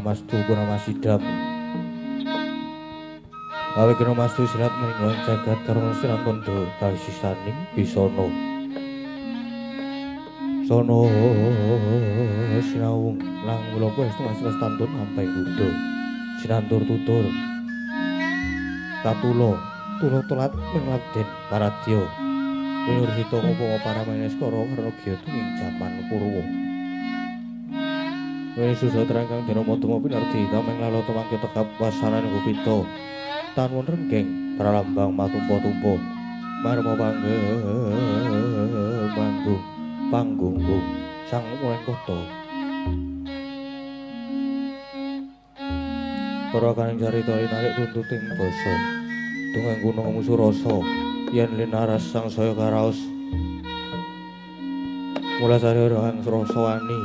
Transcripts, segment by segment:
Ginamastu Purnamasidam. Awe Ginamastu sirat meninggal jagat karuna siran tondo kawisisaning bisana. Sono sinawung lang mula estu ngasres tantun ampai kuda. Sinantur tutur katula tula telat ming Raden Paradya. Winursita ngopo para maneskara karena gya tuming jaman Purwa. Wis susah terang kang dina madama pinardi tameng lalata mangke tegap wasanane gupita. Tanwun renggeng pralambang matumpa-tumpa marma panggung panggunggung sang muleng kota. Para kaning carita linarik tuntuting basa dongeng gunung musuh rasa yen linaras sang saya karaos mulasari orang rasa wani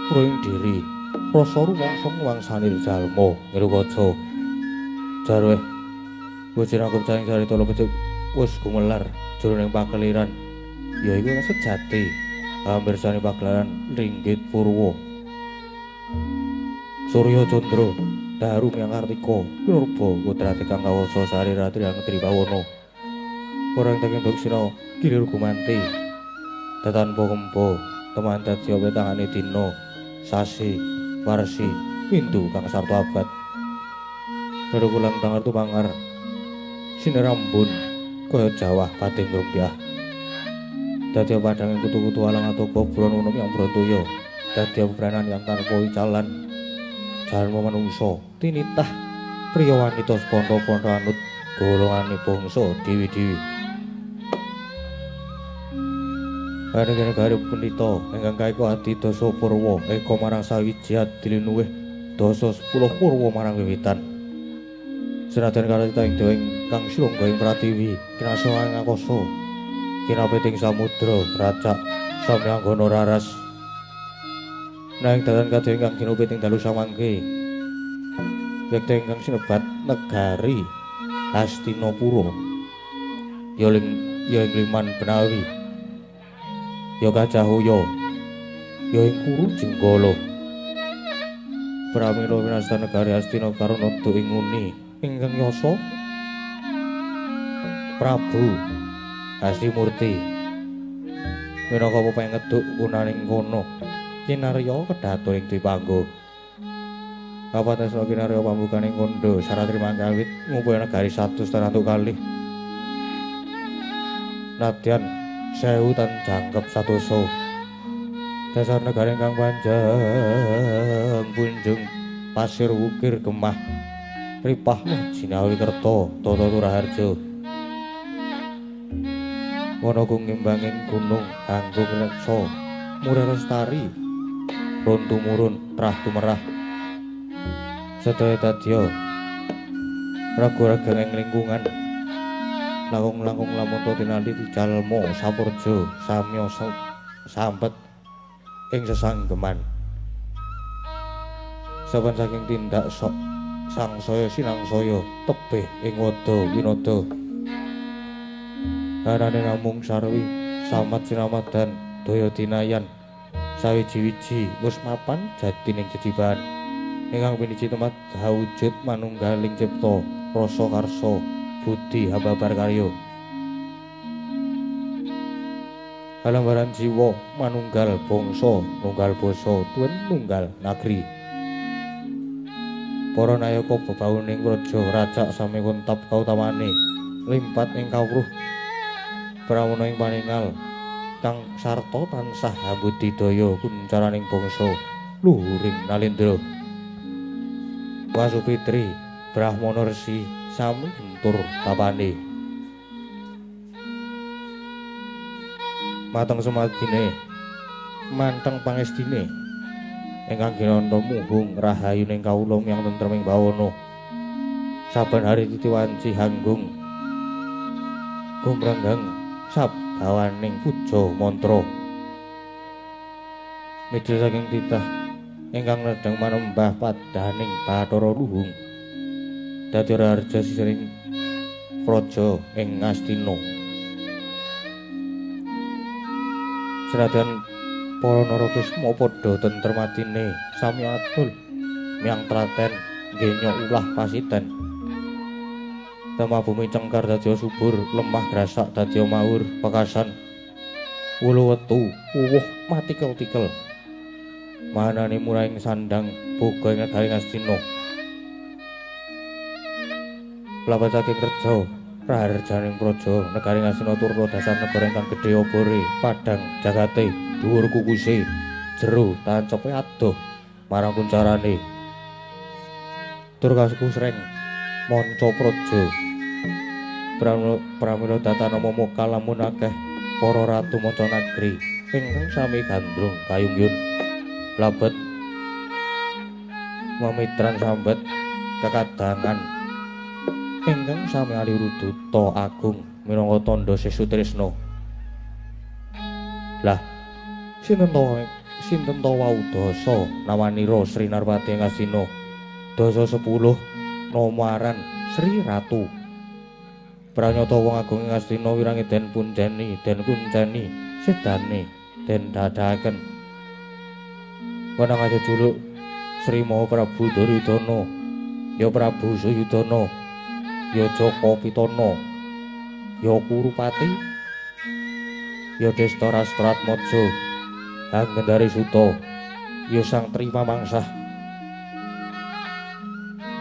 ruing diri rasa rumangsa wangsanil jalma ngiru kaca jarweh bojone cahing carita lebet wis gumelar jroning pakeliran ya iku sejati hamirsani pagelaran ringgit purwa Surya Candra Daru Myang Kartika pinurba putrate kang kawasa sari ratri ang Tribawana orang taking Daksina kilir gumanti tatanpa kemba teman dadi wetangane dina sasi warsi windu kang sarta abad Darukulan tangar tumangar sinerambun kaya jawah pating grumbyah dadi padhange kutu-kutu alang atau gobron unum yang brontoyo dadi pepranan yang tanpa icalan jalma manungsa tinitah priya wanita seponto-ponto anut golongane bangsa dewi-dewi. Negara pendhita ingkang kaeka adidasa purwa eka marang sawiji adilinuwih dasa 10 purwa marang wiwitan. Senajan karita ing dewa ingkang srangga ing pratiwi kinasa ing akasa kinapiting samudra racak samyanggana raras. Nanging dalan kadya ingkang ginupiting dalu samangke yekti ingkang sinebat negari Hastinapura ya ing Liman Benawi ya Gajahhoya ya ing Kuru Jenggala pramila winasta negari Hastina karana ing nguni ingkang yasa Prabu Hastimurti minangka pepengeduk gunaning kono kinarya kedatur ing Dwipangga. Kapatesna kinarya pambukaning kandha saratri mangkawit ngupaya negari 100 tantuk kalih. Nadyan 1000 tan jangkep 100. Dasar negari ingkang panjang punjung pasir wukir gemah ripah jinawi kerta tata turaharja. Wana ngimbanging gunung anggung reksa murah lestari run tumurun trah tumerah sedaya dadya raga-raga ing lingkungan langkung-langkung lamun tinali dijalma sapurja samya sampet ing sesanggeman saben saking tindak sok sangsaya sinangsaya tebih ing wada winada arane namung sarwi samat sinamadan daya dinayan sawiji-wiji wis mapan jatining jejibahan ingkang piniji temat hawujud manunggaling cipta rasa karsa budi hababar karya kalambaran jiwa manunggal bangsa nunggal basa tuwin nunggal nagri para nayaka bebauning praja racak sami kuntap kautamane limpat ing kawruh prawana ing paningal kang sarta tansah hambudidaya kuncaraning bangsa luhuring nalendra. Wasupitri Brahmana Resi sami gentur tapane. Mateng semadine manteng pangestine ingkang ginanda muhung rahayuning kawula miyang tentreming bawana. Saben hari titi wanci hanggung gumrenggang sabdawaning puja mantra. Mijil saking titah ingkang nedheng manembah padaning Bathara Luhung. Dadi raharja sisining praja ing Ngastina. Senadyan para narakisma padha tentrem atine sami atul. Miang tlaten genyo ulah pasiten. Tema bumi cengkar dadi subur, lemah grasak dadi maur pekasan. Wulu wetu uwuh matikel-tikel. Manane murahing sandang boga ing negari Ngastina. Lapat saking reja raharjaning praja negari Ngastina turta dasar negara ingkang gedhe obore, padhang jagate, dhuwur kukuse, jero tancepe adoh marang kuncarane. Tur kakusreng manca praja. Pramila datana momoka lamun akeh para ratu manca nagri ingkang sami gandrung kayungyun labet mamitran sambet kekadangan ingkang sami aliru duta agung minangka tandha sesutresna. Lah sinten to wau dasa nawanira Sri Narpati Ngastina dasa 10 nomaran Sri Ratu. Pranyata wong agung Ngastina wirangi den punjeni den kunceni sedane den dadaken. Wenang aja juluk Sri Maha Prabu Duryudana, ya Prabu Suyudana, ya Jaka Pitana, ya Kurupati, ya Destarastratmaja, Anggendari Suta, ya Sang Tripamangsah.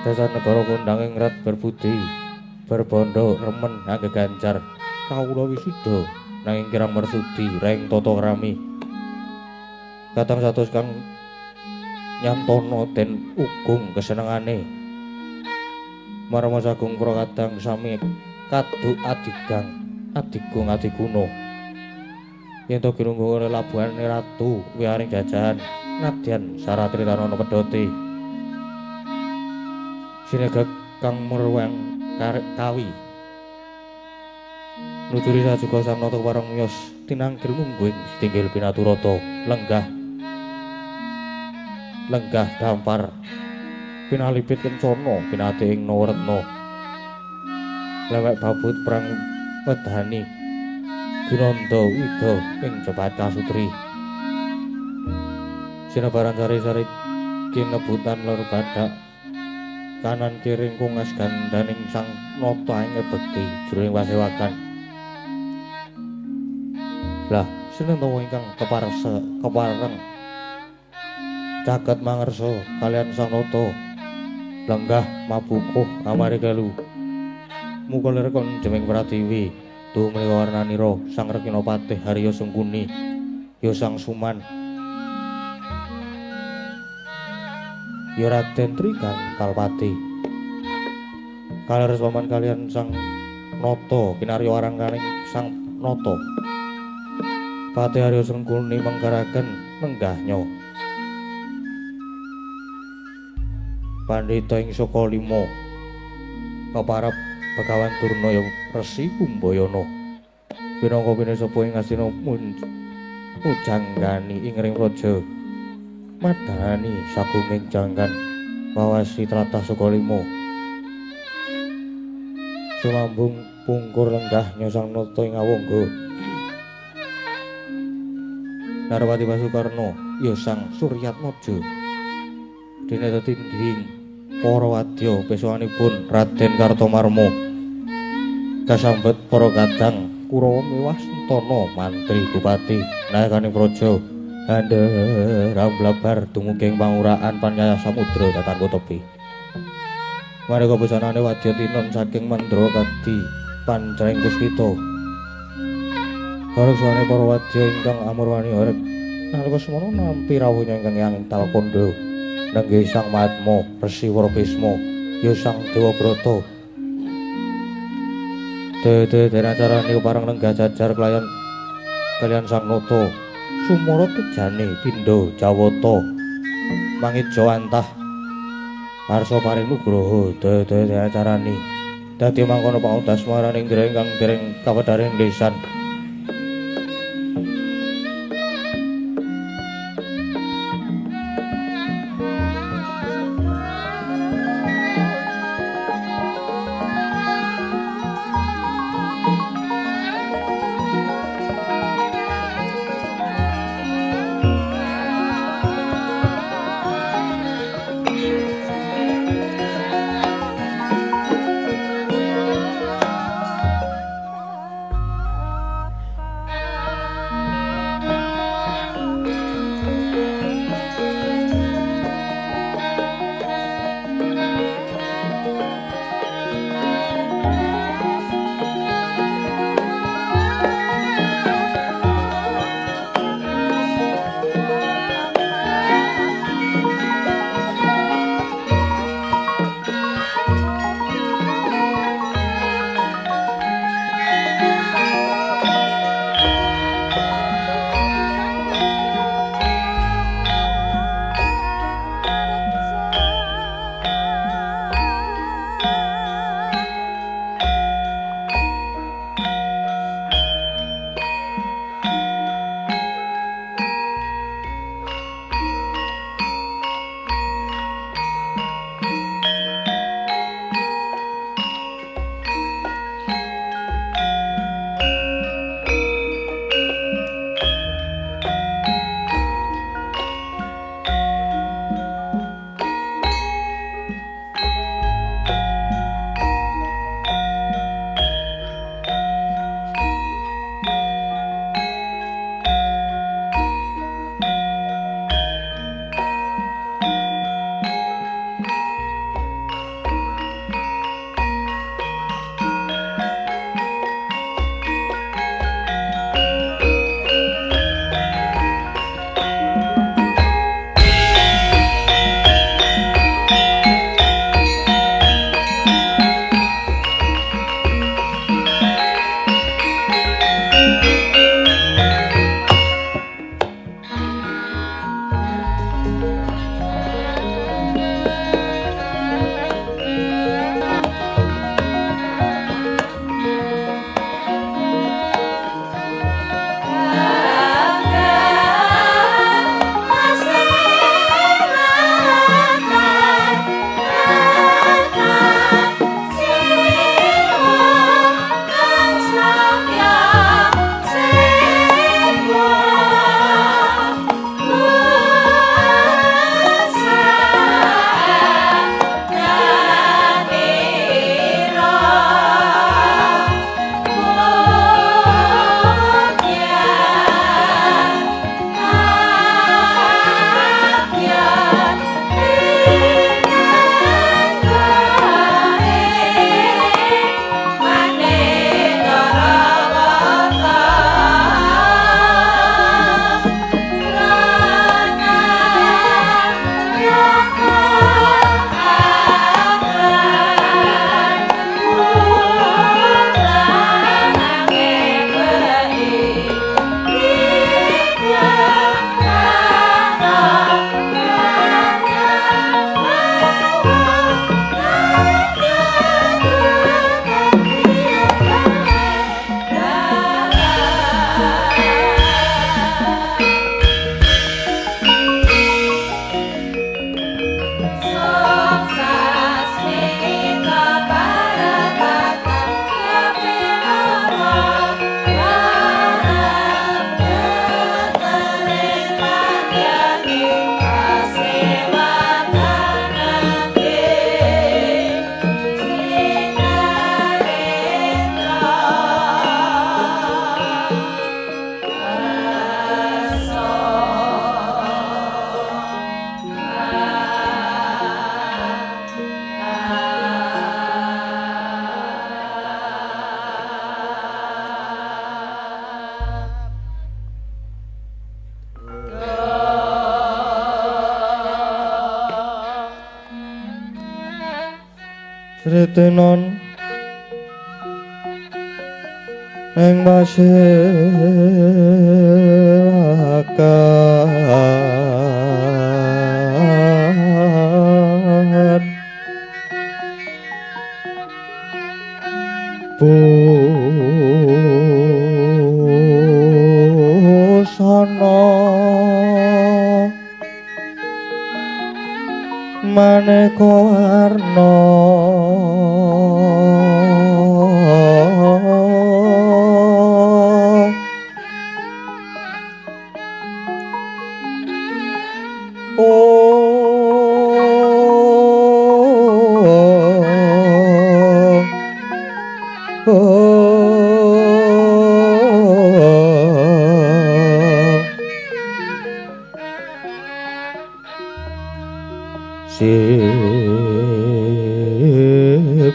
Dasar negara kondang ing rat berbudi, berbondo remen anggeganjar kawula wisuda nanging kirang mersudi reng tata krami. Katang satus kang nyantana den ugung kesenengane. Marma sagung para kadang sami kaduk adigang adigung adiguna. Yen to ginunggung labuhane ratu wiyaring jajahan nadyan saratritana pedhote. Sinegak kang merwang karek kawi. Nuturi sajuga sang nata parang miyos tinangkil mungguing tinggil pinaturata lenggah lenggah dampar pinalipit kencana pinate ing Nawaretna lewek babut perang wedani ginanda wida ing jepat kasutri. Sinabaran sari-sari kinebutan lor badak kanan kiring kungas gandaning sang nata ing bekti jroning pasewakan. Lah sinten to ingkang kepareng caket mangersa kalian sang nata lenggah mabukuh amare kelu muka lir kon jeming pratiwi duh menika warnanira sang Rekina Patih Harya Sengkuni ya Sang Suman ya Raden Trigantalpati kaleres paman kalian sang nata kinarya arangkaning sang nata Patih Harya Sengkuni manggaraken lenggahnya pandhita ing saka lima keparep Begawan Durna ya Resi Kumbayana pinangka pinesepuh ing Ngastina mujanggani ing ring praja madani sagunging janggan mawasi tlatah Sukalima sumambung pungkur lenggah nyosang nata ing awangga Narwati Basukarna ya Sang Suryatmaja dene tetingging para wadya pesowanipun Raden Kartomarma kasambet para kadang Kurawa mewah sentana mantri bupati nayakaning praja andher amblabar dumugi ing panguraan panyaya samudra datan tepi. Maneka busanane wadya tinon saking Mandra kadi pancreng puspita. Horek para wadya ingkang amurwani horek nalika semono nampi rawuhnya ingkang Hyang Talkandha nenggih Sang Mahatma Resi Warabisma ya Sang Dewabrata. Dede acarane parang lenggah jajar kelayan kalian Sang Nata sumara tejane pindha jawata mangeja antah arsa paring nugraha. Dede acarane dadi mangkono paudas marang indra ingkang dereng kawedharing lesan. Sritenon ing pasewakan busana maneka warna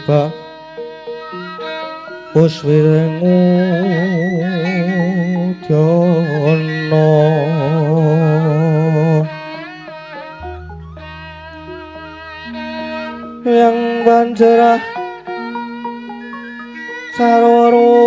Sipa Puswirengu Dhyana yang banjerah sarwa rukma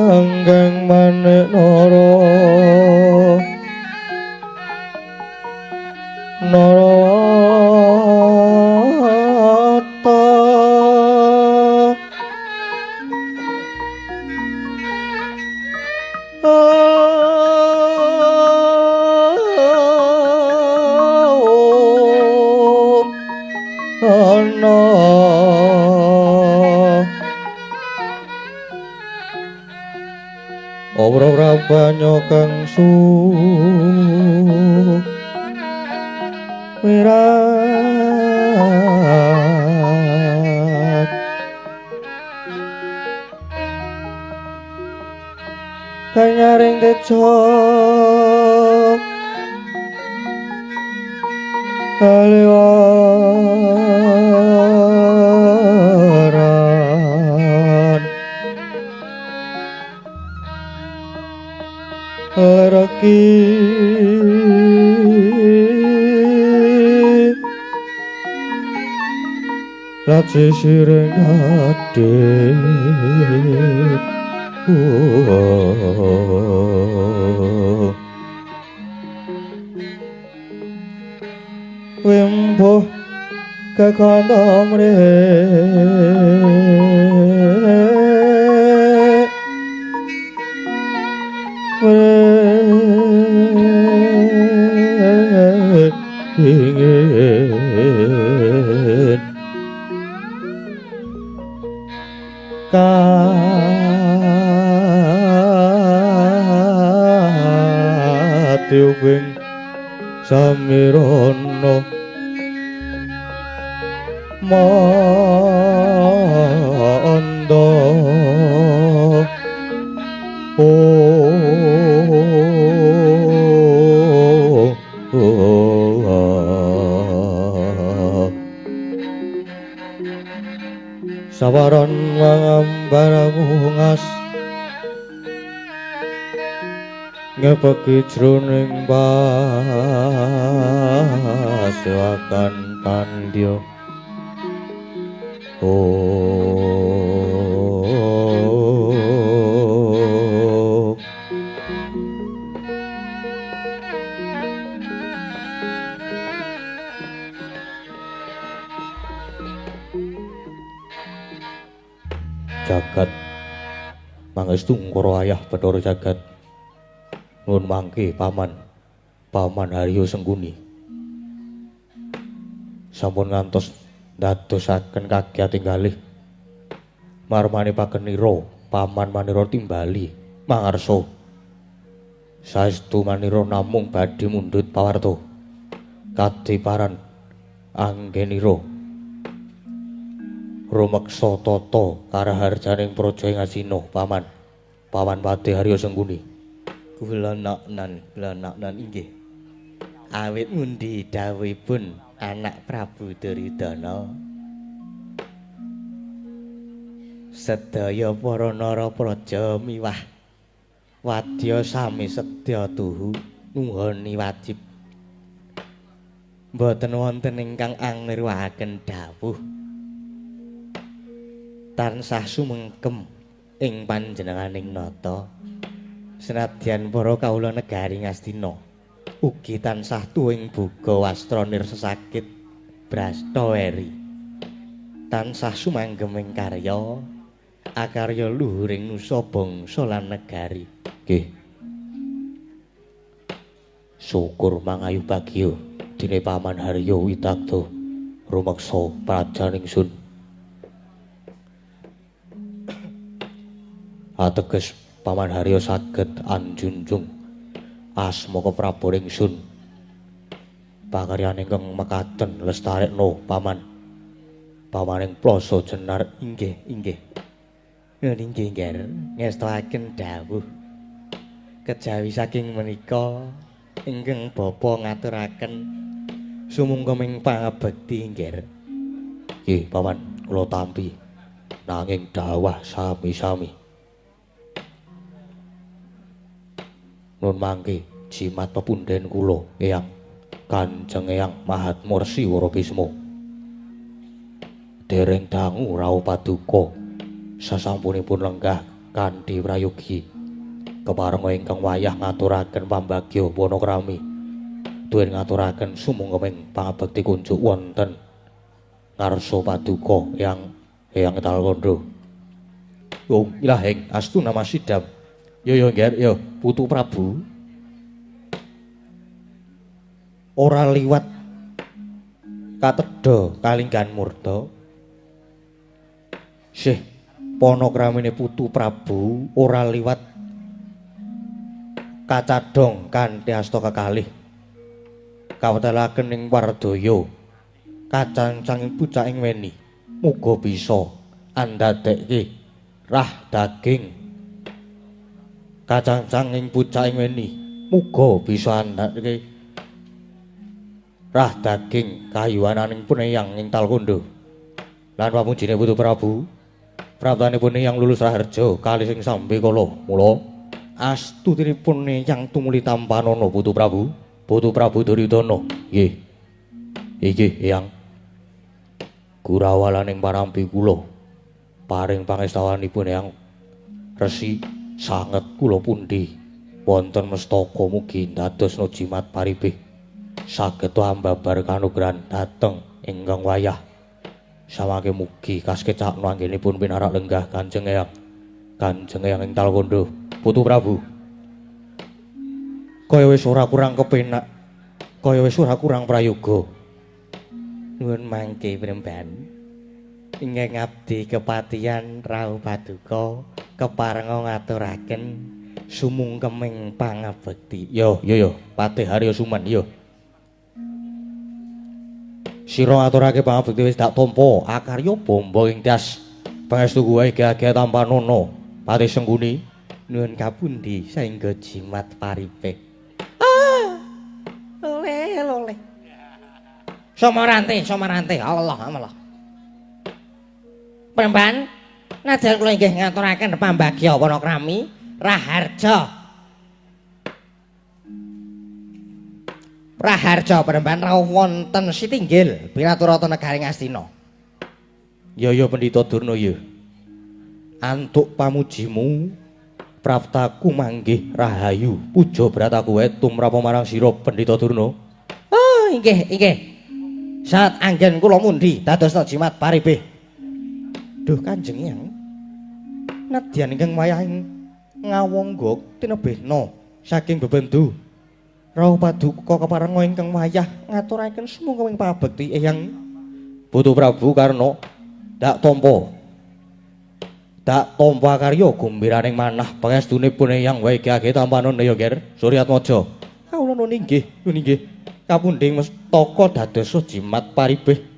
Ranggeng manik nara narawata Om Ora banyo kang su wirat kanyaring tejo kaliwaran lereki laci sireng adit wimbuh kekandamre ingin katiuping samirono manda Sawaron mangambar bungas ngepeki jroning pasewakan pandya. Jagat mangestu ngkara ayah Bathara Jagat nuwun mangke paman paman Haryo Sengkuni sampun ngantos ndadosaken kagiyating galih marmane pagenira paman manira timbali mangarsa saestu manira namung badhe mundhut pawarta kadiparan anggenira rumeksa tata karaharjaning praja ing Asina paman paman Patih Haryo Sengkuni. Kula noknon kula noknon inggih awit ngundi dawuhipun anak Prabu Duryudana. Sedaya para narapraja miwah wadya sami sedya tuhu nuhoni wajib. Mboten wonten ingkang angliruaken dawuh. Tansah sumengkem ing panjenenganing nata. Senadyan para kawula negari Ngastina ugi tansah tuwing boga wastra nir sesakit brasta weri. Tansah sumanggem ing karya akarya luhuring nusa bangsa lan negari. Nggih. Syukur mangayu bagya dene Paman Haryo Widagda rumeksa prajan ingsun. Ateges Paman Haryo saged anjunjung asma keprabon ingsun. Pakaryan ingkang mekaten lestarekno Paman. Pamaning Plasa Jenar. Inggih, inggih. Inggih, Nger, ngestoaken dawuh. Kejawi saking menika ingkang bapa ngaturaken sumungkeming pangabekti, Nger. Nggih, Paman, kula tampi nanging dawah sami-sami. Nun mangke jimat pepundhen kula Eyang Kanjeng Eyang Mahatma Resi Warabisma. Dereng dangu rawuh paduka sasampunipun lenggah kanthi prayogi keparenga ingkang wayah ngaturaken pambagya panakrami tuwin ngaturaken sumungkeming pangabekti kunjuk wonten ngarsa paduka Eyang Eyang Talkandha. Oh, ilahing astu nama sidam. Yo yo Nger, yo Putu Prabu. Ora liwat katedha kalinggan murda. Sih panakramine Putu Prabu ora liwat kacadhong kanthi asta kekalih. Kawetelaken ing wardaya kacancanging pucak ing weni. Muga bisa andadekke rah daging. Kacancang ing pucak ing weni. Muga bisa andadekke rah daging kayuwananing puneyang ing Talkandha. Lan pamujine Putu Prabu, praptanipun Eyang Lulus Raharja kalih sing sambe kala. Mula astutinipun Eyang tumuli tampanana Putu Prabu, Putu Prabu Duryudana. Nggih. Inggih Eyang. Gurawalaning parampi kula paring pangestawanipun Eyang Resi sanget kula pundi wonten mestaka mugi ndadosna jimat paribih saged ambabar kanugrahan dhateng ingkang wayah. Samangke mugi kasekecakno anggenipun pinarak lenggah Kanjeng Eyang. Kanjeng Eyang ing Talkandha. Putu Prabu. Kaya wis ora kurang kepenak, kaya wis ora kurang prayoga. Nuwun mangke Premban. Ingkang abdi kepatihan rawuh paduka keparenga ngaturaken sumungkeming pangabekti. Yo yo yo, Patih Haryo Suman yo. Sira ngaturake pangabekti wis dak tampa, akarya bombo ing das. Pangestu kuwe gage tampanana, Patih Sengguni. Nuwun kapundi saengga jimat paripe. Ah! Oleh oleh. Somarante, somarante. Allah, Allah. Premban, najan kula inggih ngaturaken pambagya panakrami Raharja. Raharja Premban rawuh wonten Sitinggil Biraturata negari Ngastina. Ya ya Pendhita Durna ya. Antuk pamujimu praptaku manggih rahayu puja brataku wae tumrap marang sira Pendhita Durna. Oh inggih inggih. Saat anggen kula mundi dadosna jimat paribih. Duh Kanjeng Eyang. Nadyan ingkang wayahing ngawangga tinebihna saking bebendu. Rawuh paduka keparenga ingkang wayah ngaturaken sumangga ing pabekti Eyang Putu Prabu Karna. Dak tampa. Dak tampa karya gumbiraning manah pangestunipun Eyang wae gage tampanana ya Ger Suryatmaja. Kawula nun inggih, nun inggih. Kapundhing mestaka dadosa jimat paribih.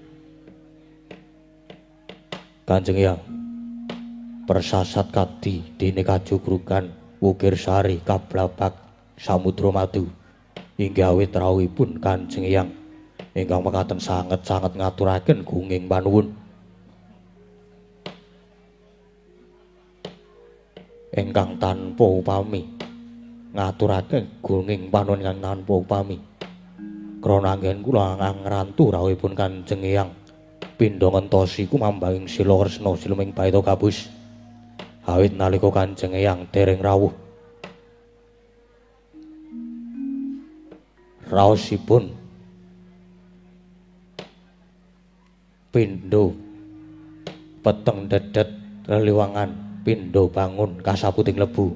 Kanjeng Eyang, persasat kadi dene kajugrugan Wukir Sari kablabak Samudra Madu. Inggih awit rawuhipun Kanjeng Eyang ingkang mekaten sanget-sanget ngaturaken gunging panuwun. ingkang tanpa upami, ngaturaken gunging panuwun ingkang tanpa upami. Krana anggen kula ngrantu rawuhipun Kanjeng Eyang pindha ngentosi kumambanging sila kresna siluming baita gabus. Awit nalika Kanjeng Eyang dereng rawuh, raosipun pindha peteng dedet leliwangan pindha bangun kasaputing lebu.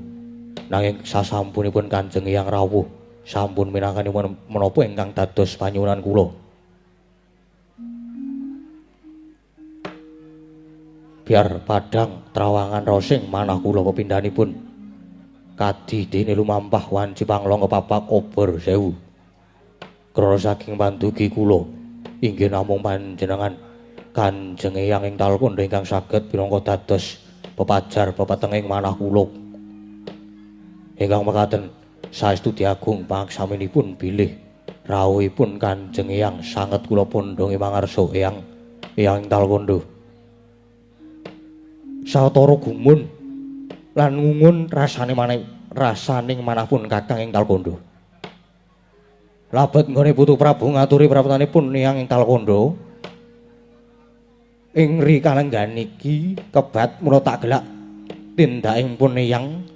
Nanging sasampunipun Kanjeng Eyang rawuh sampun minangkani menapa ingkang dados panyuwunan kula. Biar padhang trawangan rosing manah kula pepindhanipun kadi dene lumampah wanci panglong kepapak obor sewu. Krana saking pandugi kula inggih namung panjenengan Kanjeng Eyang ing Talkandha ingkang saged pinangka dados pepajar pepetenging manah kula. Ingkang mekaten saestu diagung pangsaminipun bilih rawuhipun Kanjeng Eyang sanget kula pondhongi mangarsa Eyang Eyang ing Talkandha. Sawetara gumun lan ngungun rasane maneh rasaning manahpun Kakang ing Talkandha. Labet nggone Putu Prabu ngaturi prapetanipun Eyang ing Talkandha. Ing ri kalenggan iki kebat mula tak gelak tindaking pun Eyang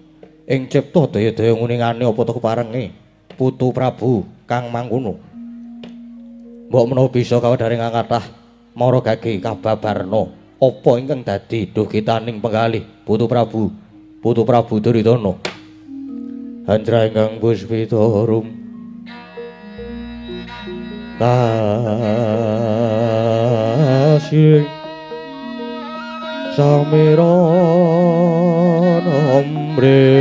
ing cipta daya-daya nguningane apa ta keparenge Putu Prabu kang mangkono. Mbok menawa bisa kawadharing kathah mara gage kababarna apa ingkang dadi duhkitaning penggalih Putu Prabu, Putu Prabu Duryudana. Hanjra ingkang puspita rum kasih samiran ombre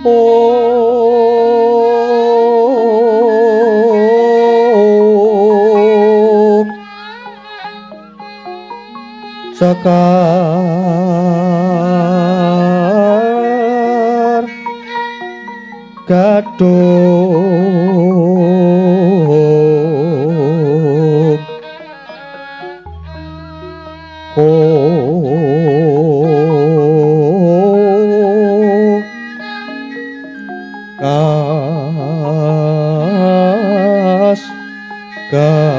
om sekar gadung kas gadanyo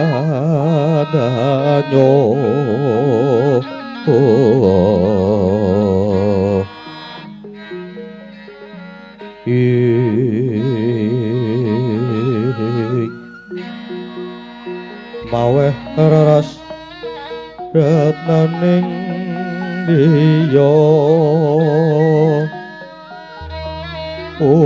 maweh raras ratnaning diya om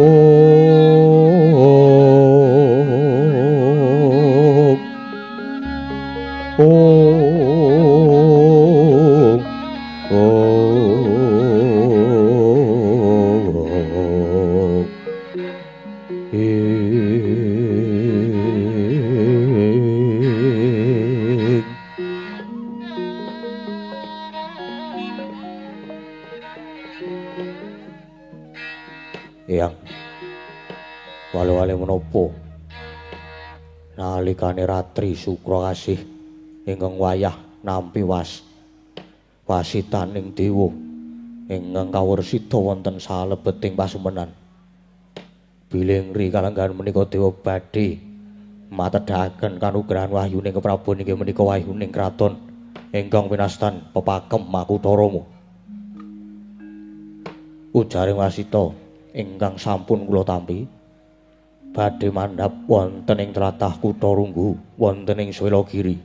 om om Eyang wale-wale menapa nalikane ratri sukra kasih ingkang wayah nampi wasitaning dewa ingkang kawursida wonten salebeting pasumenan. Bilih ri kalenggahan menika dewa badhe matedhaken kanugrahan wahyuning keprabon inggih menika wahyuning kraton ingkang winastan pepakem Makutha Rama. Ujaring wasita ingkang sampun kula tampi badhe mandhap wonten ing tlatah Kutha Runggu wonten ing Swelagiri.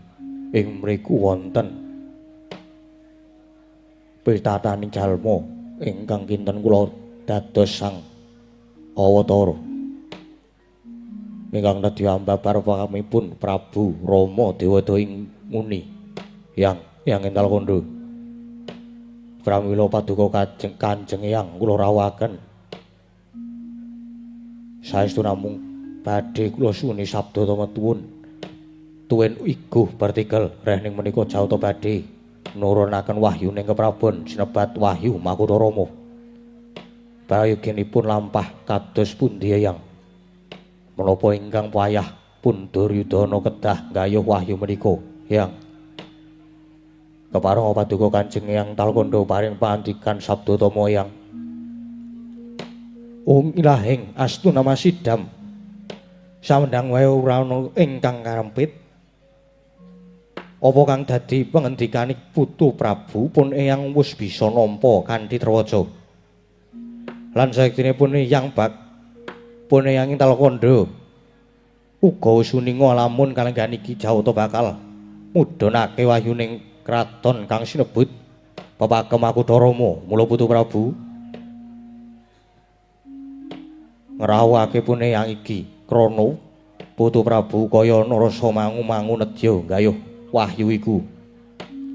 Ing mriku wonten pitataning jalma ingkang kinten kula dados sang Awatara ingkang nedhi ambabar pakamipun Prabu Rama Dewata ing muni Yang Yang ing Talkandha. Pramila paduka Kanjeng Eyang kula rawuhaken saestu namung badhe kula suwuni sabda tumetuwun tuwin iguh partikel rehning menika jawata badhe nurunaken wahyuning keprabon sinebat wahyu Makutha Rama. Prayoginipun lampah kados pundi Eyang? Menapa ingkang payah pun Duryudana kedah nggayuh wahyu menika, Eyang? Kepareng paduka Kanjeng Eyang Talkandha paring pangandikan sabda tama Eyang. Ung ilahing astu nama sidam. Samendang wae ora ana ingkang karempit. Apa kang dadi pangendikane Putu Prabu pun Eyang wis bisa nampa kanthi trawaja. Lan sayektine pun Eyang bak pun Eyang Talkandha uga wis uninga lamun kalenggahan iki Jawata bakal mudhunake wahyuning kraton kang sinebut Pepakem Makutharama. Mula Putu Prabu ngrawuhake pun Eyang iki krana Putu Prabu kaya narasa mangu-mangu nedya gayuh wahyu iku.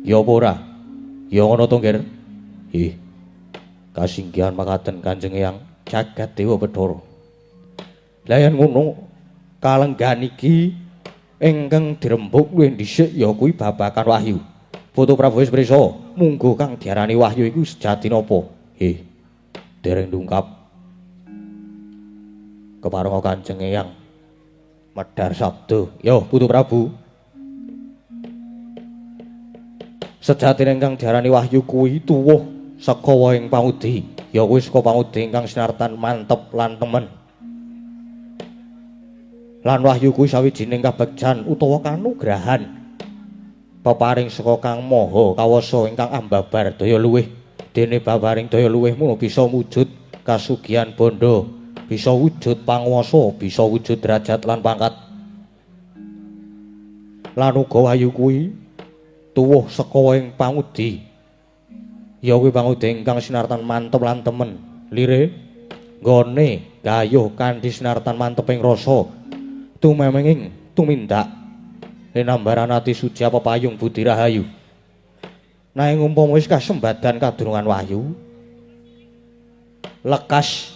Ya apa ora? Ya ngono to, Ngger? Ih. Kasinggihan makaten Kanjeng Eyang Jagat Dewa Bathara. Lah yen ngono kalenggahan iki ingkang dirembug luwih dhisik ya kuwi babagan wahyu. Putu Prabu wis prisa, munggo kang diarani wahyu iku sejati napa? Dereng dungkap. Keparenga Kanjeng Eyang medhar sabda, "Yo Putu Prabu. Sejatine ingkang diarani wahyu kuwi tuwuh saka wohing pangudi, ya kuwi saka pangudi ingkang sinartan mantep lan temen. Lan wahyu kuwi sawijining kabegjan utawa kanugrahan peparing saka Kang Maha Kawasa ingkang ambabar daya luwih. Dene babaring daya luwih mula bisa wujud kasugihan bandha, bisa wujud panguwasa, bisa wujud derajat lan pangkat. Lan uga wahyu kuwi tuwuh saka ing pangudi, ya kuwi pangudi ingkang sinartan mantep lan temen. Lire nggone gayuh kanthi sinartan mantep ing rasa tumemenging tumindak linambaran ati suci apa payung budi rahayu. Nanging umpama wis kasembadan kadurungan wahyu lekas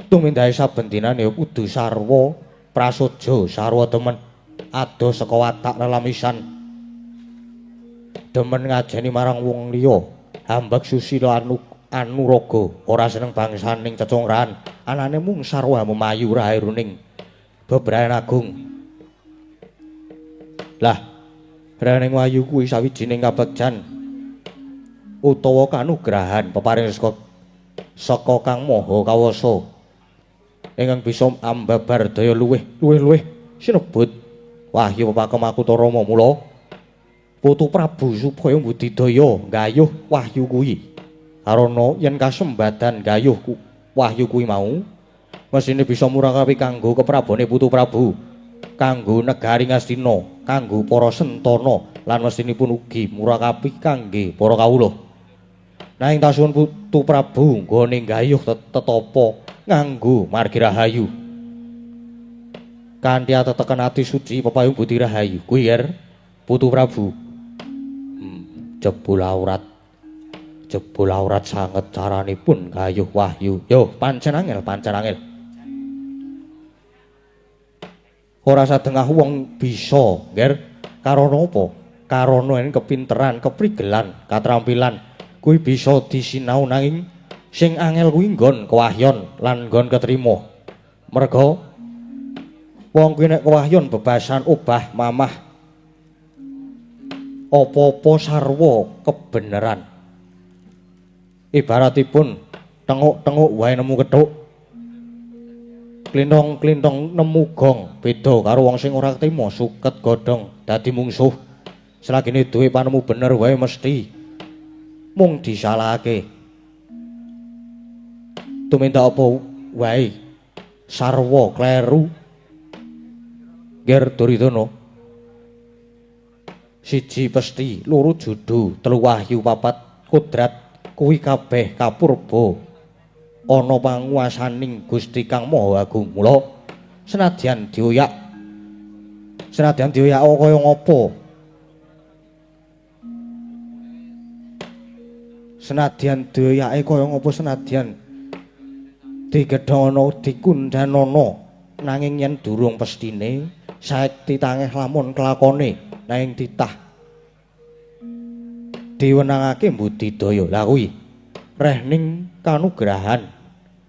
tumindake saben dinane ya kudu sarwa prasaja, sarwa temen, adoh saka watak lelamisan, demen ngajeni marang wong liya, hambek susila anuraga, ora seneng bangsaning cecongran, anane mung sarwa memayu rahiruning bebrayan agung. Lah, rening wahyu kuwi sawijining kabegjan utawa kanugrahan peparing saka Kang Maha Kawasa ingkang bisa ambabar daya luwih luwih-luwih sinebut wahyu Pepakem Makutharama. Mula Putu Prabu supaya mbudidaya nggayuh wahyu kuwi, karana yen kasembadan gayuh wahyu kuwi mau mesine bisa murakapi kanggo keprabone Putu Prabu, kanggo negari Ngastina, kanggo para sentana, lan mestinipun ugi murakapi kangge para kawula. Nanging tasuwun Putu Prabu nggone nggayuh tetapa nganggo margi rahayu kanthi ateteken ati suci pepayung budi rahayu kuwi yer Putu Prabu. Jebul aurat sanget caranipun gayuh wahyu. Yo pancen angel, pancen angel. Ora sadengah wong bisa, Ngger. Karana apa? Karana yen kepinteran, keprigelan, katrampilan kuwi bisa disinau, nanging sing angel kuwi nggon kewahyon lan nggon ketrima. Merga wong kuwi nek kewahyon bebasan obah mamah apa-apa sarwa kebeneran. Ibaratipun tenguk-tenguk wae nemu kethuk, klintong-klintong nemu gong, beda karo wong sing ora ketrima suket godhong dadi mungsuh. Selagine duwe panemu bener wae mesti mung disalahake. Tumindak apa wae sarwa kleru. Nger Duryudana, siji pesti, loro judu, telu wahyu, papat kodrat, kuwi kabeh kapurba ana panguwasaning Gusti Kang Maha Agung. Mula senadyan dioyak kaya ngapa, senadyan dioyake kaya ngapa, senadyan digedhana dikundhanana, nanging yen durung pestine saekti tangeh lamun kelakone, nanging titah diwenangake mbudidaya. Lah kuwi rehning kanugrahan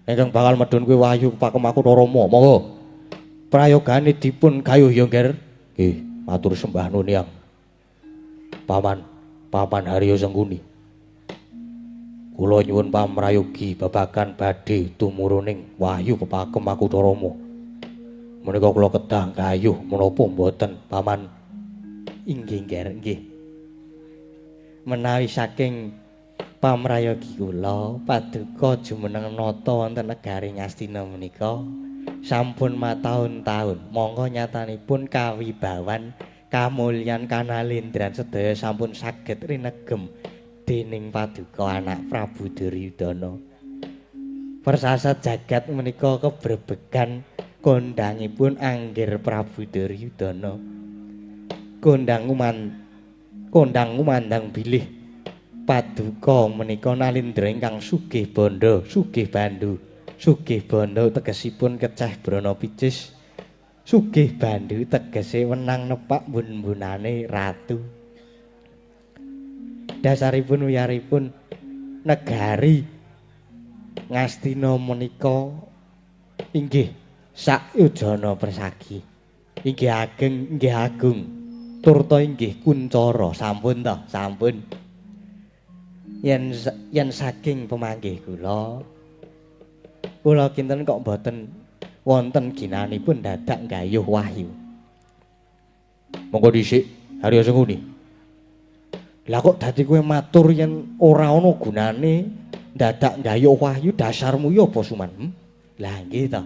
ingkang bakal medhun kuwi wahyu Pakem Makutharama. Monggo prayogane dipun gayuh ya, Ngger. Nggih, matur sembah nuwun Yang. Paman, Paman Haryo Sengkuni. Kula nyuwun pamrayogi babagan badhe tumuruning wahyu pepakem Makutharama. Menika kula kedah gayuh menapa mboten, Paman? Inggih, Nger, nggih. Menawi saking pamrayogi kula paduka jumeneng nata wonten negari Ngastina menika sampun mataun-taun, monggo nyatanipun kawibawan kamulyan kanalendran sedaya sampun saged rinegem dening paduka anak Prabu Duryudana. Persasat jagat menika kebrebegan kondangipun anggir Prabu Duryudana. Kondang ngumandang bilih paduka menika nalindra ingkang sugih bandha, sugih bandu. Sugih bandha tegesipun keceh brana picis. Sugih bandu tegese wenang nepak bun-bunane ratu. Dasaripun wiyaripun negari Ngastina menika inggih sakyujana persagi. Inggih ageng, inggih agung. Turta inggih kuncara. Sampun ta, sampun. Yen saking pemanggih kula, kula kinten kok mboten wonten ginanipun dadak nggayuh wahyu. Monggo dhisik Haryo Sengkuni. Lah kok dadi kowe matur yen ora ana gunane dadak nggayuh wahyu, dasarmu ya apa, Suman? Lah nggih ta.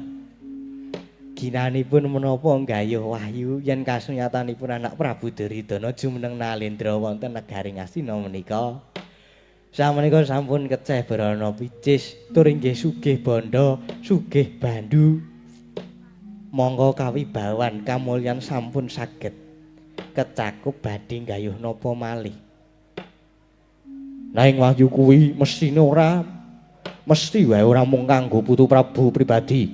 Ginanipun menapa nggayuh wahyu yen kasunyatanipun anak Prabu Duryudana jumeneng nalendra wonten negari Ngastina menika. Samenika sampun keceh brana picis tur inggih sugih bandha, sugih bandu. Monggo kawibawan kamulyan sampun saged kecakup badhe nggayuh napa malih. Nanging wahyu kuwi mesthine ora mesti wae ora mung kanggo putu Prabu pribadi,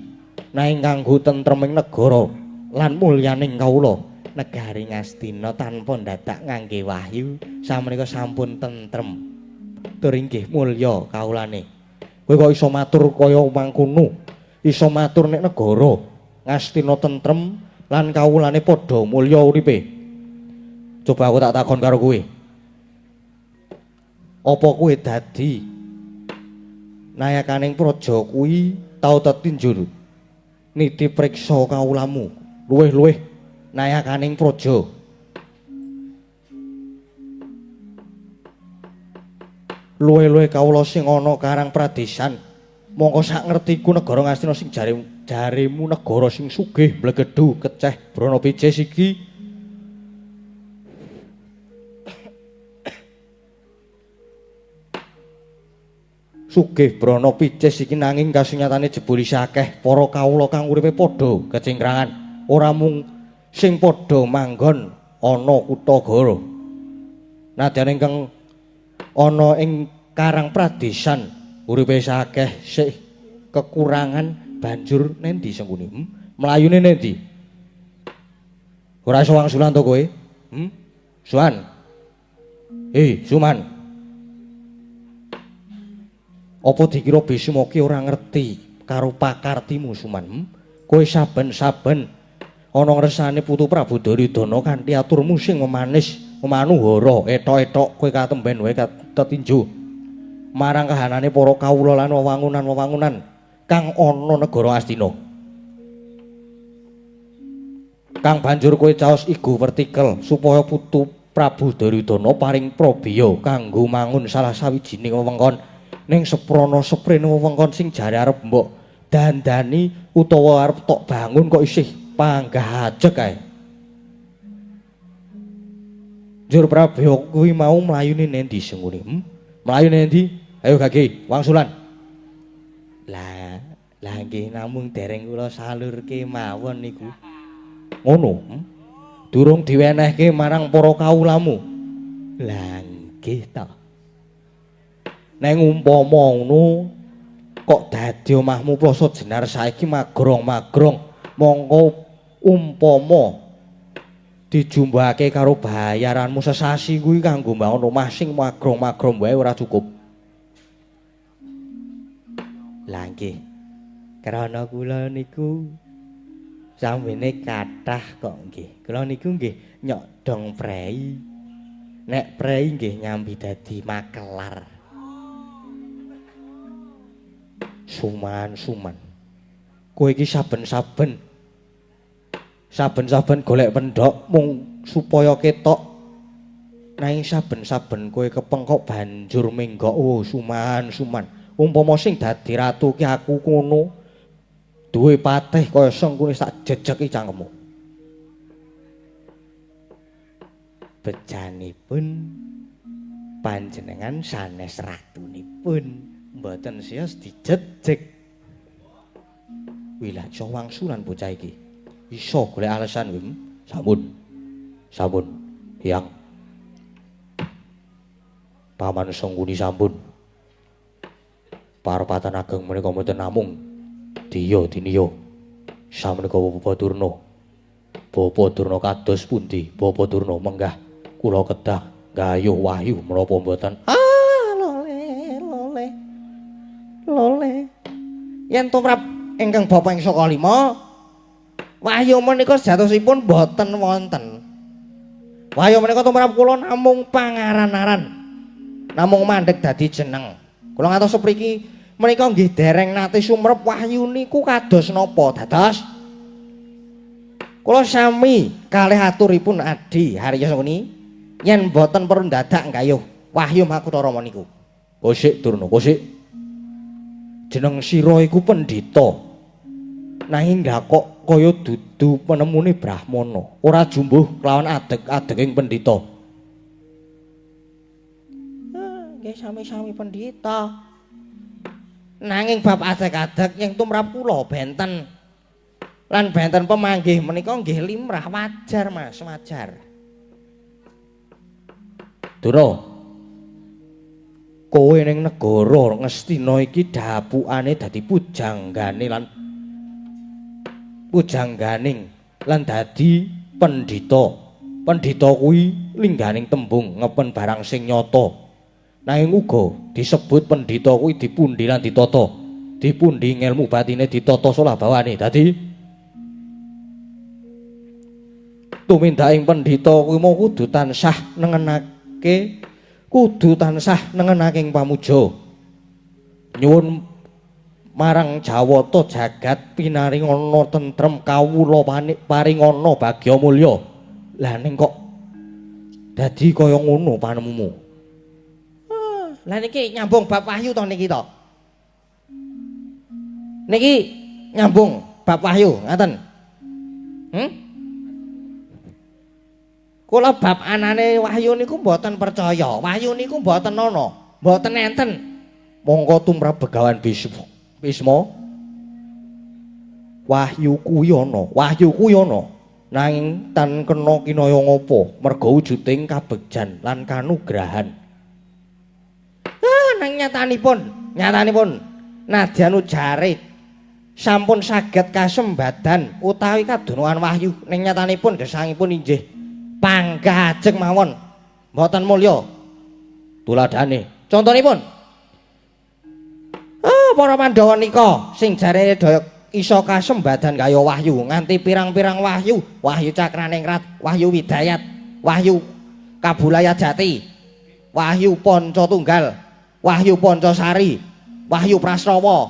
nanging kanggo tentreming negara lan mulyaning kawula. Negari Ngastina tanpa ndadak ngangge wahyu samenika sampun tentrem tur inggih mulya kawulane. Kowe kok iso matur kaya mangkono? Iso matur nek negara Ngastina tentrem lan kawulane padha mulya uripe. Coba aku tak takon karo kowe. Apa kowe dadi nayakaning praja kuwi tau tetinjur niti priksa kawulamu luwih-luwih nayakaning praja? Luwih-luwih kawula sing ana karang pradesan. Mongko sak ngertiku negara Ngastina sing jaremu negara sing sugih mblegedhu keceh brana picis iki sugih brana picis iki nanging kasunyatane jebul isih akeh para kawula kang uripe padha kecingkrangan, ora mung sing padha manggon ana kutha Goro. Nadyan ingkang ana ing karang pradesan uripe isih akeh sih kekurangan, banjur nendi Sengkuni? Mlayune nendi? Ora iso wangsulan to kowe? Suan. Suman. Apa dikira Bisma ki ora ngerti karo pakartimu, Suman? Kowe saben-saben ana ngresane putu Prabu Duryudana kanthi aturmu sing memanis, memanuhara, etok-etok kowe katemben wae tetinju marang kahanane para kawula lan wewangunan-wewangunan kang ana negara Astina. Kang banjur kowe caos igu vertikel supaya putu Prabu Duryudana paring prabeya kanggo mangun salah sawijining wewengkon ning seprana seprene wewengkon sing jare arep mbok dandani utawa arep tok bangun kok isih panggah ajeg kae. Njur prabeya kuwi mau mlayune nendi Sengkuni? Mlayune nendi? Ayo gage wangsulan. Lah nggih namung dereng kula salurke mawon niku. Ngono? Durung diwenehke marang para kawulamu. Lah nggih ta. Neng umpama ngono kok dadi omahmu Plasa Jenar saiki magrong-magrong, mongko umpama dijumbake karo bayaranmu sesasi kuwi kanggo mbangun omah sing magrong-magrong wae ora cukup. Lah nggih. Krana kula niku sambene kathah kok nggih. Kula niku nggih nyok dong prei. Nek prei nggih nyambi dadi makelar. Suman, suman. Kowe iki saben-saben golek pendhok mung supaya ketok. Nanging saben-saben kowe kepengkok banjur menggok. Oh, suman, suman. Umpama sing dadi ratu ki aku ngono, duwe patih kaya Sengkuni tak jejeki cangkemmu. Bejanipun panjenengan sanes ratunipun mboten siyos dijejeg. Wilah iso wangsulan bocah iki. Iso golek alasan kuwi. Sampun. Sampun, Hyang. Paman Sengkuni sampun. Parpatan ageng menika mboten namung diya diniya. Samenika Bapak Durna. Bapak Durna kados pundi? Bapak Durna menggah kula kedah gayuh wahyu menapa mboten? Ah, lole lole. Lole. Yen tumrap ingkang bapa ing saka lima, wahyu menika sejatosipun mboten wonten. Wahyu menika tumrap kula namung pangaran-aran. Namung mandheg dadi jeneng. Kula ngantos sepriki menika nggih dereng nate sumrep wahyu niku kados napa dados. Kula sami kalih aturipun Adi Harya Sengkuni yen mboten perlu dadak nggayuh wahyu Makutharama niku. Kosik Durna, kosik. Jeneng sira iku pendhita. Nanging lha kok kaya dudu penemune Brahmana, ora jumbuh kelawan adeg-adeging pendhita. Nggih sami-sami pendhita. Nanging bab adeg-adeg yang tumrap kula benten. Lan benten pemanggih menika nggih limrah wajar Mas, wajar. Durna, kowe ning negara Ngastina iki dapukane dadi pujanggane lan pujangganing lan dadi pendhita. Pendhita kuwi lingganing tembung ngepen barang sing nyata. Nanging uga disebut pendhita kuwi dipundi lan ditata. Dipundi ngelmu batine ditata solah bawane. Dadi tumindaking pendhita kuwi mau kudu tansah nengenake, kudu tansah nengenake ing pamuja. Nyuwun marang Jawata jagat pinaringana tentrem kawula paringana bagya mulya. Lah ning kok dadi kaya ngono panemumu? Lah niki nyambung bab wahyu to niki to. Niki nyambung bab wahyu, ngaten. Kula bab anane wahyu niku mboten percaya. Wahyu niku mboten ana, mboten enten. Mongko tumrap Begawan Bisma. Wahyu kuwi ana, wahyu kuwi ana. Nanging tan kena kinaya ngapa, merga wujuding kabegjan lan kanugrahan. Nang nyatanipun, nyatanipun nadyan ujare sampun saged kasembadan utawi kadonoan wahyu ning nyatanipun gesangipun inggih panggah ajeng mawon mboten mulya tuladhane. Contonipun para Pandhawa nika sing jarene daya iso kasembadan kaya wahyu nganti pirang-pirang wahyu, wahyu Cakraningrat, wahyu Widayat, wahyu Kabulaya Jati, wahyu Panca Tunggal, wahyu Pancasari, wahyu Prasrawa,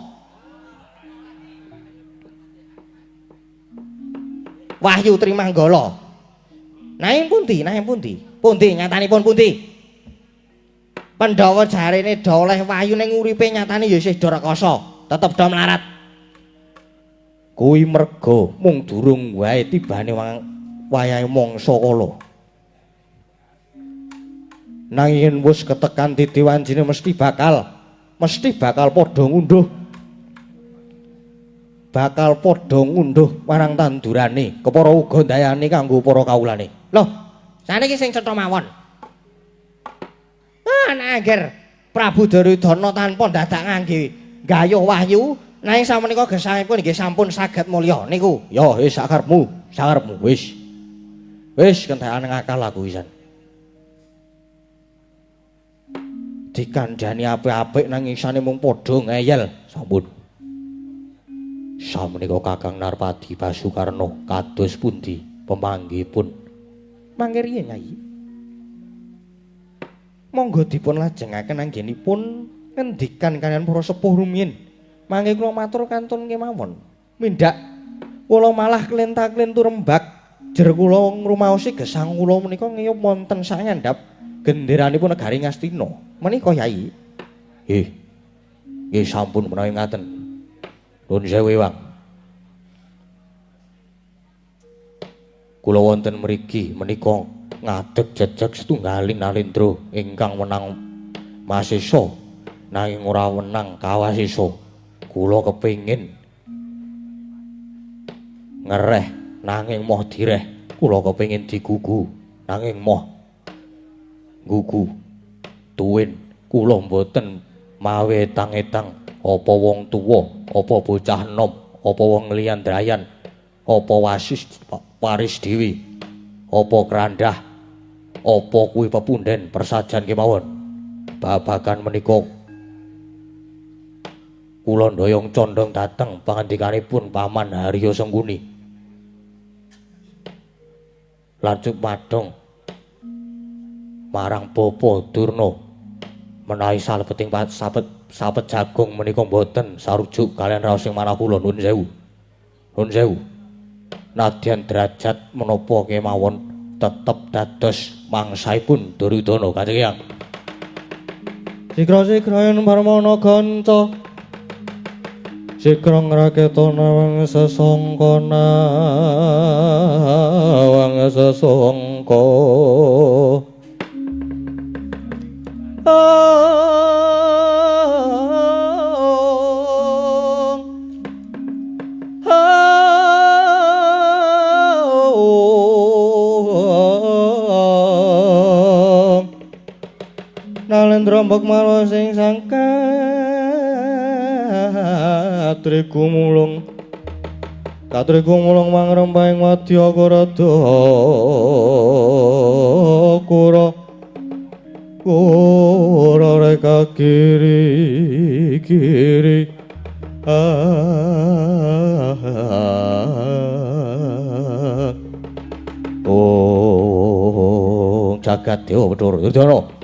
wahyu Trimanggala. Nanging pundi, nanging pundi? Pundi nyatanipun pundi? Pandhawa jarene do oleh wahyu ning uripe nyatane ya isih do rekoso, tetep do melarat. Kuwi merga mung durung wae tibane wayahe mangsa kala. Nanging wis ketekan titi wancine mesti bakal padha ngunduh. Bakal padha ngunduh marang tandurane, kepara uga ndayane kanggo para kawulane. Loh, saniki sing cetha mawon. Ah, nek Prabu Duryudana tanpa dadak ngangge gayuh wahyu, nanging samenika gesangipun nggih sampun saged mulya niku. Ya wis sakarepmu, sakarepmu wis. Wis kentekan ngakal aku wisan. Dikandhani apik-apik nanging isane mung padha ngeyel. Sampun. Samenika Kakang Narpati Basukarna kados pundi pemanggihipun? Mangke riyen, Nyai. Monggo dipun lajengaken anggenipun ngendikan kaliyan para sepuh rumiyin. Mangke kula matur kantun kemawon. Mindhak kula malah klenta-klentu rembag jer kula ngrumaosi gesang kula menika ngiyup wonten sangandhap genderanipun negari Ngastina. Menika Yai. Nggih. Nggih sampun menawi ngaten. Nuwun sewu Ewang. Kula wonten mriki menika ngadeg jejeg setunggaling nalendra ingkang wenang masesa nanging ora wenang kawasesa. Kula kepengin ngereh nanging moh direh. Kula kepengin digugu nanging moh gugu. Tuwin kula mboten mawe etang-etang apa wong tuwa, apa bocah enom, apa wong liyan drayan, apa wasis waris dewi, apa kerandah, apa kuwi pepunden persajan kemawon. Babagan menika kula ndoyong condong dhateng pangandikanipun Paman Haryo Sengkuni. Lan cumadong marang Bapa Durna menawi salebeting sapet jagung menika mboten sarujuk kaliyan raos ing manah kula. Nuwun sewu. Nuwun sewu. Nadyan derajat menapa kemawon tetep dados mangsaipun Duryudana. Kanjeng Hyang. Sigra-sigra yen Parmana kanca sigra ngraketa nawang sesangka nawang sesangka. Nalendra mbok marwa sing sangka katriku mulung katriku mulung mangrempahing wadya kurada kura kura reka kiri kiri. Oh jagat dewa Bathara Duryudana.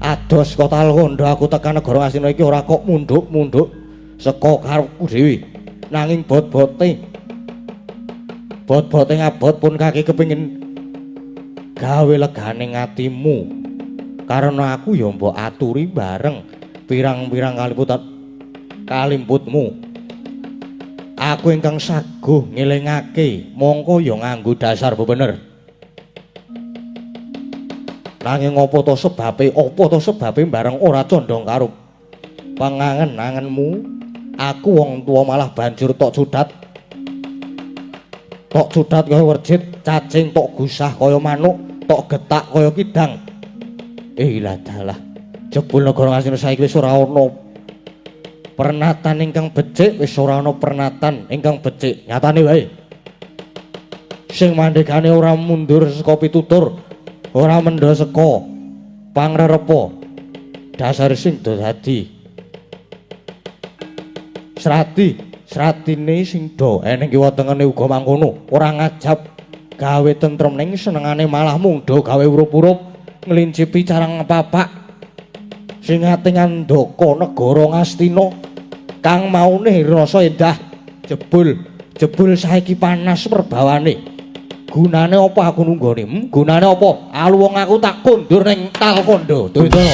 Ados saka Talkandha aku tekan negara Astina iki ora kok mundhuk-mundhuk saka karepku dhewe. Nanging bot-bote bot-bote ngabot pun kaki kepengin gawe legane atimu. Karena aku ya mbok aturi bareng pirang-pirang kalimputmu. Aku ingkang saguh ngelingake mongko ya nganggo dasar bebener. Nanging apa to sebabe, apa to sebabe bareng ora condong karo pangangen-angenmu, aku wong tuwa malah banjur tok cudat. Tok cudat kaya werjit, cacing tok gusah kaya manuk, tok getak kaya kidang. Lah dalah, jebul negara Ngastina saiki wis ora ana pernatan ingkang becik, wis ora ana pernatan ingkang becik. Nyatane wae. Sing mandegane ora mundur saka pitutur, ora mendha saka pangrerepa. Dasar sing do dadi srati, sratine sing do eneng kiwa tengene uga mangkono, ora ngajab gawe tentrem ning senengane malah mung do gawe urup-urup ngelincipi carang papak sing ati ngandaka negara Ngastina kang maune rasa endah. Jebul jebul saiki panas perbawane. Gunane apa aku nunggoni? Gunane apa? Alu wong aku tak kondur ning Talkandha. Duryudana.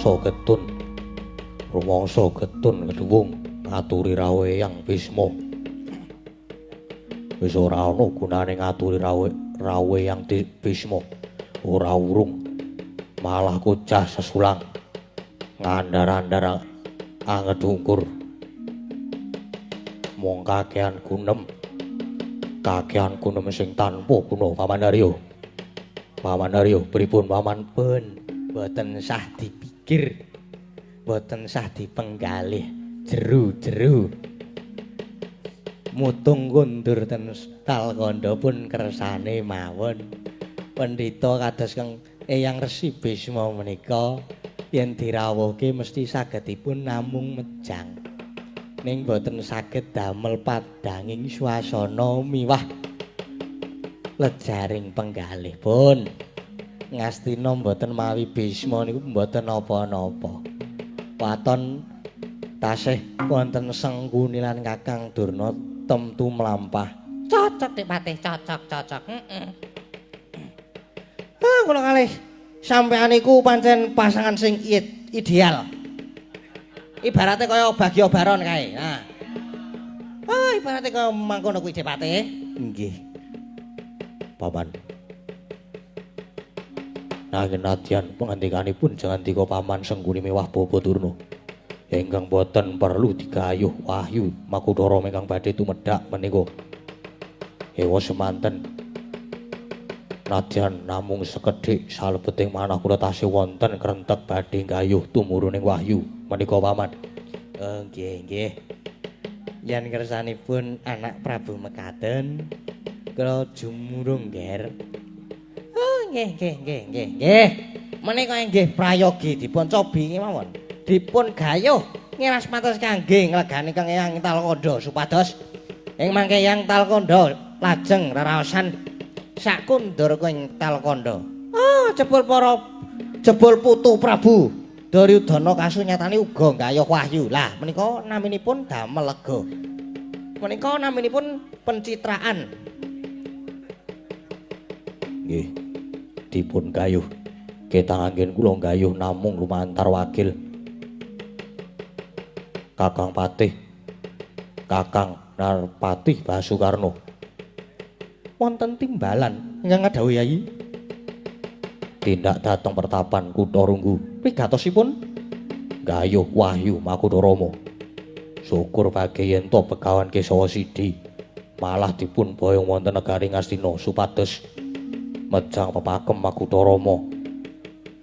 Rumangsa getun. Rumangsa getun keduwung ngaturi rawuh Eyang Bisma. Wis ora ana gunane ngaturi rawuh Eyang Bisma. Ora urung malah kocah sesulang ngandar-andar angedungkur. Mung kakean gunem. Kakean gunem sing tanpa guna Paman Arya. Paman Arya pripun Paman? Pun boten sah dipikir, boten sah dipenggalih jeru-jeru. Mutung kundur ten Talkandha pun kersane mawon. Pendhita kados kang Eyang Resi Bisma menika yen dirawuhke mesti sagedipun namung mejang. Ning boten saged damel padhanging swasana miwah lejaring penggalih pun. Ngastina mboten mawi Bisma niku mboten napa-napa. Waton tasih wonten Sengkuni lan Kakang Durna temtu mlampah. Cocok Dik Patih, cocok, cocok. Heeh. Ah, kula kalih sampean niku pancen pasangan sing ideal. Ibarate kaya Bagya Baron kae. Nah. Ah, ibarate kaya mangkono kuwi Dik Patih. Nggih. Paman. Nanging nadyan pangandikanipun jangandika Paman Sengkuni miwah Bapa Durna. Ingkang boten perlu digayuh wahyu Makutara ingkang badhe tumedhak menika. Ewa semanten. Nadyan namung sekedhik salebeting manah kula tasih wonten krentek badhe gayuh tumuruning wahyu menika Paman. Oh nggih, nggih. Yen kersanipun anak Prabu mekaten kula jumurung ngger. Oh nggih, nggih, nggih, nggih, nggih. Menika inggih prayogi dipun cobi mawon. Dipun gayuh ngiras patos kangge nglegani Kang Eyang Talkandha supados ing mangke Eyang Talkandha lajeng reraosan sakundur ing Talkandha. Ah, jebul para jebul putu Prabu Duryudana kasunyatane uga nggayuh wahyu. Lah menika naminipun damel lega. Menika naminipun pencitraan. Nggih. Dipun gayuh. Ketang anggen kula gayuh namung lumantar wakil Kakang Patih, Kakang Narpatih Basukarno. Wonten timbalan ingkang ngadhawuhi Yayi tindak dhateng pertapan Kutha Runggu. Wigatosipun gayuh wahyu Makutharama. Syukur bage yen to Begawan Kesawa Sidi malah dipun boyong wonten negari Ngastina supados mejang pepakem Makutharama.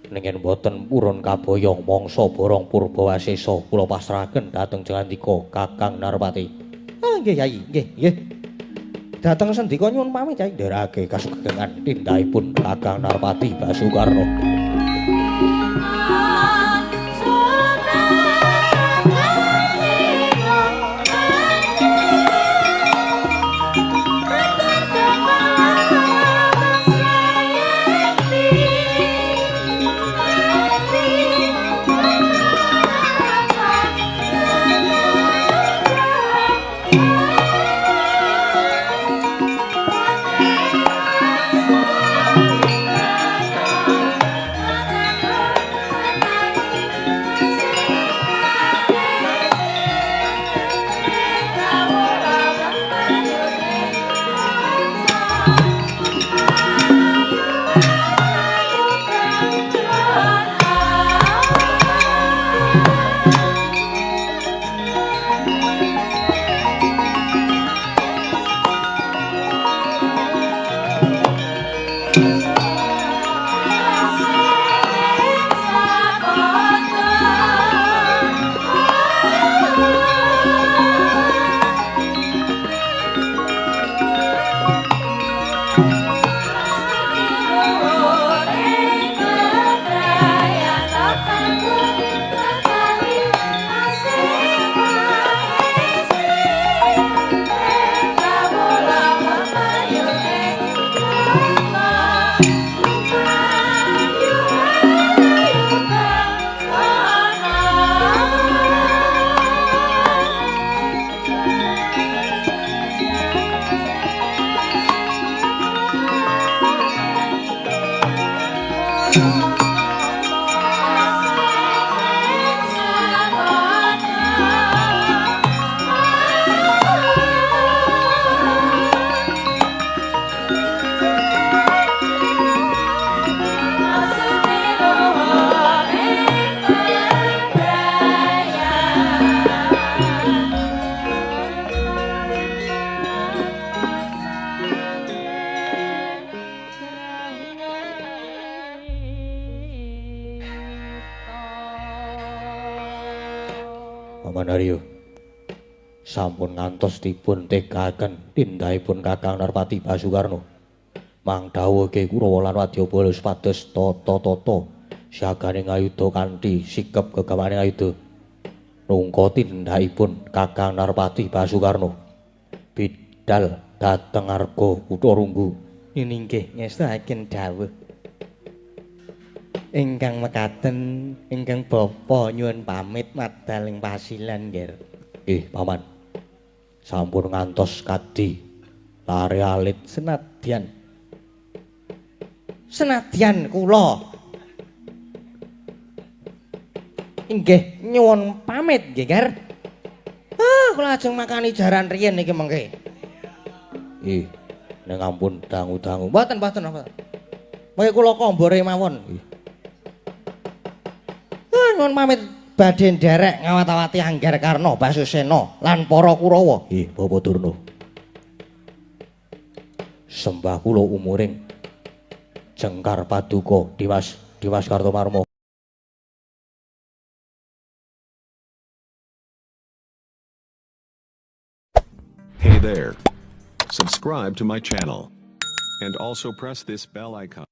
Ning yen boten purun kaboyong mangsa borong purbawasesa kula pasrahaken dhateng jangandika Kakang Narpati. Ah nggih Yayi, nggih, nggih. Dhateng sendika nyuwun pamit Yayi. Nderake kasugengan tindakipun Kakang Narpati Basukarno. Paman Aryo, sampun ngantos dipun tegaken tindakipun Kakang Narpati Basukarno. Mang dawuhke Kurawa lan Wadyabala supados tata-tata siagane ngayuda kanthi sikep gegamane ngayuda. Nungka tindakipun Kakang Narpati Basukarno bidal dhateng arga kutha Runggu. Inggih ngestuaken dawuh. Ingkang mekaten ingkang bapa nyuwun pamit madal ing pasilan, Nger. Nggih, Paman. Sampun ngantos kadi lare alit senadyan. Senadyan kula inggih nyuwun pamit nggih, Nger. Ah, kula ajeng makani jaran riyen iki mengke. Ih, ning ampun dangu-dangu. Mboten, mboten, mboten. Mengke kula kombore mawon. Ah, nyuwun pamit badhe nderek ngawat-awati Angger Karna Basusena lan para Kurawa. Ih, Bapak Durna. Sembah kula umuring jengkar paduka Dimas, Dimas Kartomarmo. Hey there. Subscribe to my channel. And also press this bell icon.